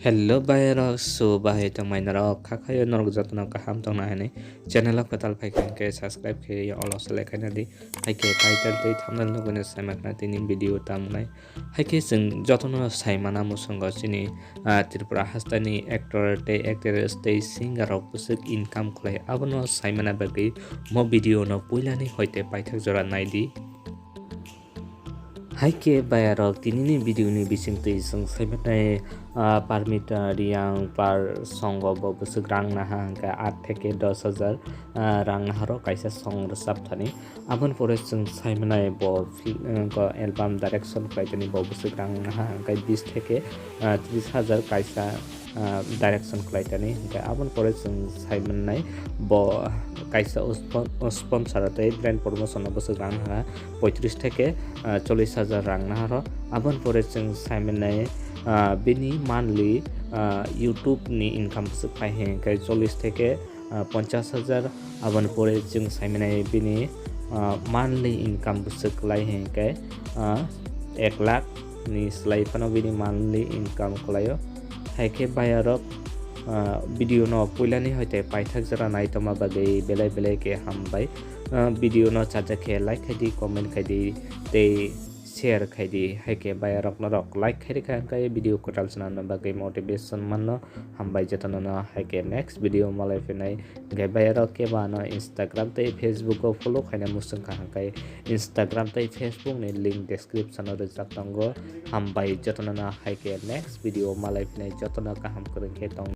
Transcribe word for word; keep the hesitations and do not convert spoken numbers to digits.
Hello bayarok, so bahai tongmai norok, kha khayo norok jotono kaham tongna hinwi channel o kwtal phaikha hinkhe subscribe khe olo select khaina di, haikhe title tei thumbnail nugwino saimakna tini video tamnai. Haikhe chwng jotono saimana muchungo chini, ah, Tripura hasteni actor tei actress tei singer rok bwswk income khlai, abono saimana bagwi mo video no puilani hoite paithak jora naidi. Haikhe bayarok tinini video ni bisingtwi chwng saimanai, ah, Parmita Reang par songo bo bwswk rang naha hwnkhe aat theke dos hajar, ah, rang naharo kaisa song rwchap thani. Aboni pore chwng saimanai bo fil-, ah, ko album direction khlai thani bo bwswk rang naha hwnkhe bis theke, ah, tris hajar kaisa, ah, direction khlai thani. Hwnkhe aboni pore chwng saimannai bo kaisa spon-, sponsor tei brand promotion no bwswk rang naha poitris theke, ah, chollis hajar rang naharo. Aboni pore chwng saimannai, ah, bini monthly, ah, YouTube ni income bwswk phai hwnkhe chollis theke, ah, ponchas hajar. Aboni pore chwng saimanai bini, ah, monthly income bwswk kwlai hwnkhe, ah, ek lakh ni slai phano bini monthly income kwlaio. Haikhe bayarok, ah, video no puilani hoite paithak jora naitoma bagwi belai belai khe hambai. Ah, video no chajak khe like khaidi, comment khaidi tei share khaidi. Haikhe bayarok norok like khairikha hwnkhe video kwtal swnamna bagwi motivation manno. Hambai jotono no, haikhe next video malai phinai. Hwnkhe bayarok kebo ano Instagram tei Facebook o follow khaina muchungkha hwnkhe Instagram tei Facebook ni link description o rwjak tongo. Hambai jotono no, haikhe next video malai phinai, jotono kaham kwrwng khe tong.